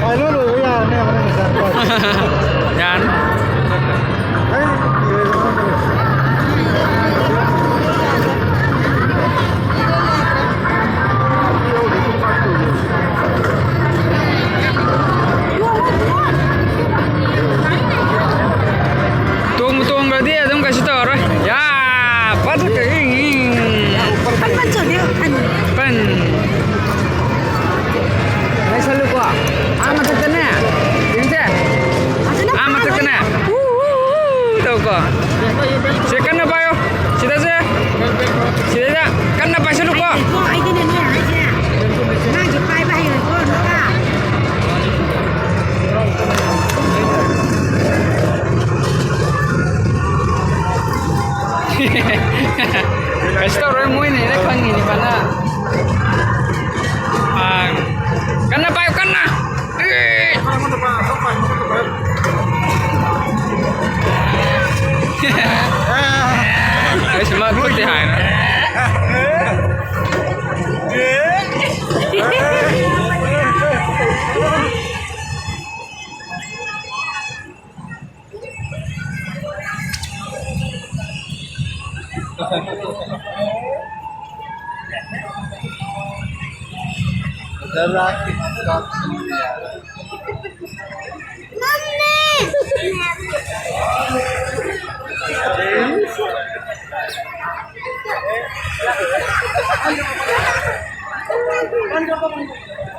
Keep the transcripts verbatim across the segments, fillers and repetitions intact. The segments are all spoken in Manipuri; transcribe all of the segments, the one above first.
ꯂꯣꯏ ꯂꯣꯏꯕ ꯌꯥꯔꯅꯦꯕ ꯅꯪ ꯉꯁꯥꯏ꯫ ꯌꯥꯔꯅꯤ꯫ ꯇꯣꯡꯕꯨ ꯇꯣꯡꯈ꯭ꯔꯗꯤ ꯑꯗꯨꯝ ꯀꯩꯁꯨ ꯇꯧꯔꯔꯣꯏ꯫ ꯌꯥ! ꯄꯠ ꯀꯩ ꯏꯪ ꯏꯪ꯫ ꯄꯠ ꯄꯠ ꯆꯣꯠꯂꯦ꯫ ꯄꯟ꯫ ꯂꯩꯁꯜꯂꯨꯀꯣ꯫ ꯑꯥ ꯃꯊꯛꯇꯅꯦ꯫ ꯌꯦꯡꯁꯦ꯫ ꯑꯥ ꯃꯊꯛꯇꯅꯦ꯫ ꯎ, ꯎ, ꯎ ꯇꯧꯀꯣ꯫ ꯁꯦ ꯀꯟꯅ ꯄꯥꯏꯌꯣ꯫ ꯁꯤꯗꯁꯦ꯫ ꯁꯤꯗꯩꯗ ꯀꯟꯅ ꯄꯥꯏꯁꯜꯂꯨꯀꯣ꯫ ꯑꯩꯗꯤꯅꯦ ꯅꯣꯏ ꯍꯥꯏꯁꯦ꯫ ꯑꯉꯥꯡꯁꯦ ꯄꯥꯏꯕ ꯍꯩꯔꯣꯏꯀꯣ, ꯅꯨꯄꯥ꯫ ꯀꯩꯁꯨ ꯇꯧꯔꯣꯏ, ꯃꯣꯏꯅ ꯍꯦꯟꯅ ꯈꯪꯉꯤꯅꯦ ꯐꯅ꯫ ꯑꯥ, ꯀꯟꯅ ꯄꯥꯏꯌꯨ, ꯀꯟꯅ꯫ ꯑꯩꯁꯨ ꯃꯥ ꯈꯨꯠꯇꯤ ꯍꯥꯏꯅ꯫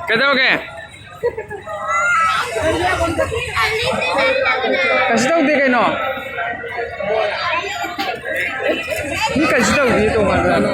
ꯀꯩꯗꯧꯔꯒꯦ? ꯀꯩꯁꯨ ꯇꯧꯗꯦ ꯀꯩꯅꯣ꯫ ꯃꯤ ꯀꯩꯁꯨ ꯇꯧꯗꯦ ꯇꯣꯉꯥꯟꯕ꯫